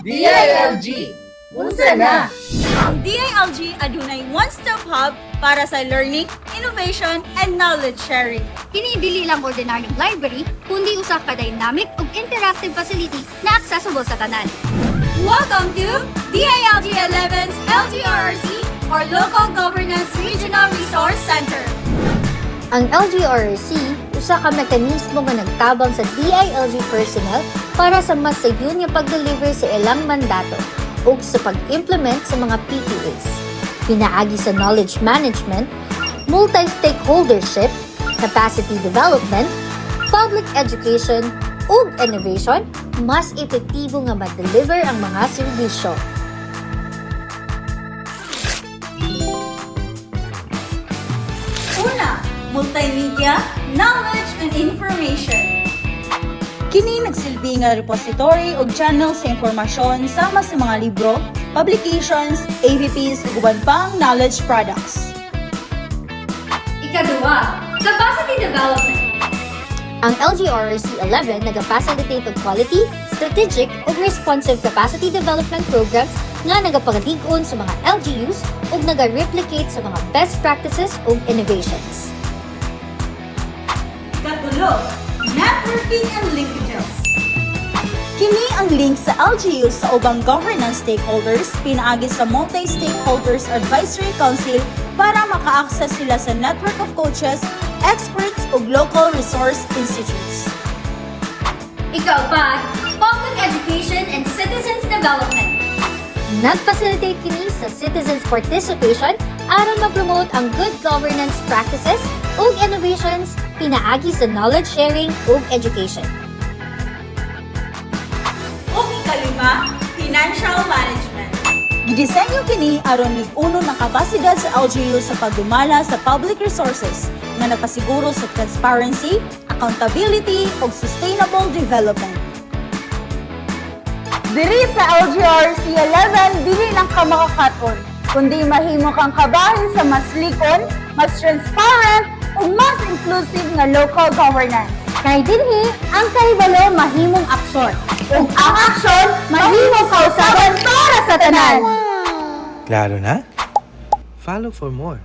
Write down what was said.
DILG! Unsa na? Ang DILG adunay one-stop hub para sa learning, innovation, and knowledge sharing. Kini dili lang ordinaryong library, kundi usa ka dynamic ug interactive facility na accessible sa tanan. Welcome to DILG 11's LGRRC or Local Governance Regional Resource Center. Ang LGRRC usa ka mekanismo nga nagtabang sa DILG personnel para sa mas sayon nga pag-deliver sa ilang mandato ug sa pag-implement sa mga PPAs. Pinaagi sa knowledge management, multi-stakeholdership, capacity development, public education, ug innovation, mas epektibo nga ma-deliver ang mga serbisyo. Una, multimedia, knowledge, and information. Kini nagsilbi nga repository ug channel sa impormasyon sama sa mga libro, publications, AVPs ug uban pang knowledge products. Ikaduha, capacity development. Ang LGRRC 11 nag-facilitate og quality, strategic ug responsive capacity development programs nga nagapatig-on sa mga LGUs ug naga-replicate sa mga best practices ug innovations. Katulo, networking and linkages. Kini ang link sa LGU sa ubang governance stakeholders pinaagi sa Multi-Stakeholders Advisory Council para maka-access sila sa network of coaches, experts ug local resource institutes. Ikaapat, public education and citizens development. Nag-facilitate kini sa citizens participation aron ma-promote ang good governance practices ug innovations pinaagi sa knowledge sharing ug education. Ug ikalima, financial management. Gidisenyo kini aron lig-unon ang kapasidad sa LGU sa pagdumala sa public resources nga nagpasiguro sa transparency, accountability ug sustainable development. Diri sa LGRC 11, dili lang ka makakaton, kundi mahimo kang kabahin sa mas likon, mas transparent, ug mas inclusive nga local governance. Kay dinhi ang kahibalo mahimong aksyon. Ug ang aksyon, mahimong kausaban para sa tanan. Klaro na? Follow for more.